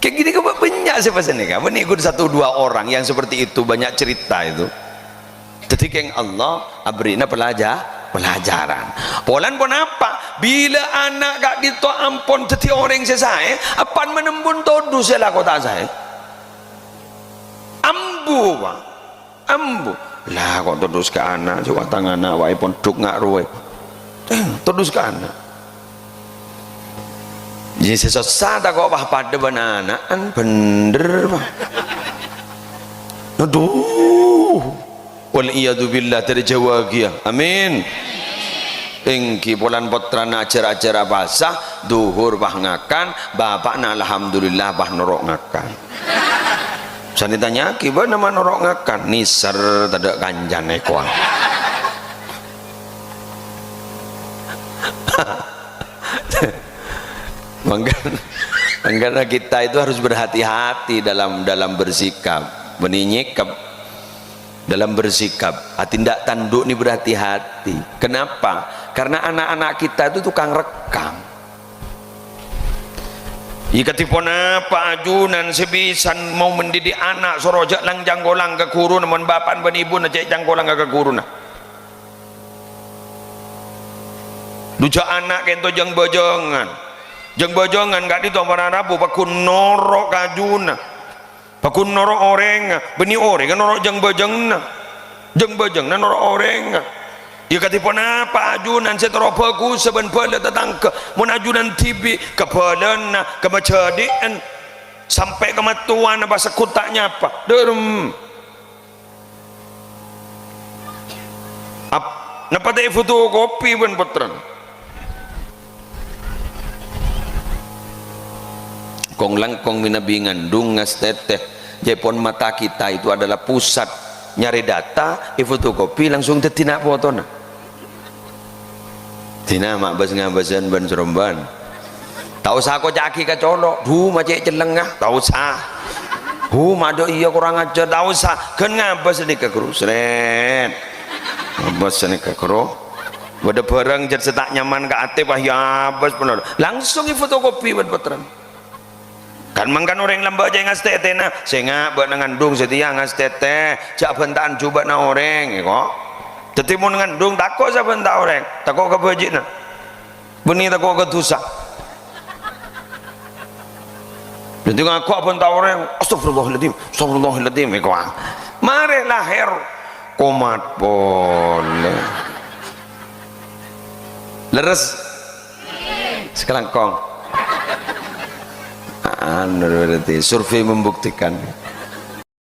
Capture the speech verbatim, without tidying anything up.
Kayak gini kok banyak sih pesannya, kan? Ini ikut satu dua orang yang seperti itu, banyak cerita itu. Jadi, keng Allah aberri'na pelaja-, pelajaran. Polana ponapa? Bila ana' ka'dinto ampon daddi orèng sè saè, apana manampun todus sè lako ta' saè. Ambu, Pak. Ambu. Lah, kok todus ka ana', jhâ' watang ana' waè pondhuk nga' rowa. Eh, todus ka ana'. Jhâ' sè sossa tako' pas padâ bân ana'an, bhendher, Pak. Aduh. Wal iyadzu billah, dâri Jawa kèya. Amin. Èngghi polana pottrana ajhâr-ajhâr abhâsa, dhuhur pas ngakan, bapa'na alhamdulillah pas noro' ngakan. Sanè tanya'aghi, "Bâ'na ma' noro' ngakan?" "Nèser, tadâ' kancana èkowa." Mangkana, mangkana kita itu harus berhati-hati dalam, dalam bersikap, bânnè nyèkap, dalam bersikap. Tindak tanduk ini berhati-hati. Kenapa? Karena anak-anak kita itu tukang rekam. Iyâ, kadhi ponapa ajunan sè bisa mau mendidik ana' soro jhâ' lang-cangkolang ka ghuruna, mon bapa'na bân ebhuna cè' cangkolang ka ghuruna? Dhu jhâ' ana' kènto jâng-bâjângan. Jâng-bâjângan ka'dinto para rabu pagghun noro' ka ajuna. Pagghun noro' orèngnga, bânnè orèngnga noro' jâng-bâjânganna. Jâng-bâjânganna noro' orèngnga. Iyâ, kadhi ponapa ajunan sè terro bhâghussa bân bhâlâ tatangghâ? Mon ajunan dhibi' kabhâlâna, kamajhâdhi'ân, sampè' kamattowana pas segghut ta' nyapa. Dârem. Ap-, napa ta' èfotokopi bân pottrana? Kong-langkong mènabi ngandung ngastètè. Jhâ' pon mata kita itu adalah pusat nyarè data, èfotokopi langsung dhâddhi na' fotona. Dina ma' bâs-ngabâsân bân-sarombân. Ta' osa koca'aghi ka colo', "Dhu, ma' cè' cellengnga." Ta' osa. "Dhu, ma' dâ' iyâ korang ajhâr." Ta' osa. Ghân ngabâs nèka, Guru. Srèt. Ngabâs nèka, Guru. Bâdâ bhârâng jhât sè ta' nyaman ka atè, pas èabâs pènor. Langsung èfotokopi bân pottrana. Kan mangkana orèng lambâ' cè' ngastètèna, "Sènga' bâ'na ngandung satèya ngastètè, jhâ' bhânta'an jhubâ'na orèng," èko. Dhâddhi mon ngandung tako' sabhânta' orèng, tako' ka bhâji'na. Bânnè tako' ka dhusa. Dhâddhi ngako' abhânta' orèng, "Astagfirullahaladzim, astagfirullahaladzim," èko. Marè lahèr, komat polè. Lerres? Sakalangkong. Anu, berarti survei membuktikan.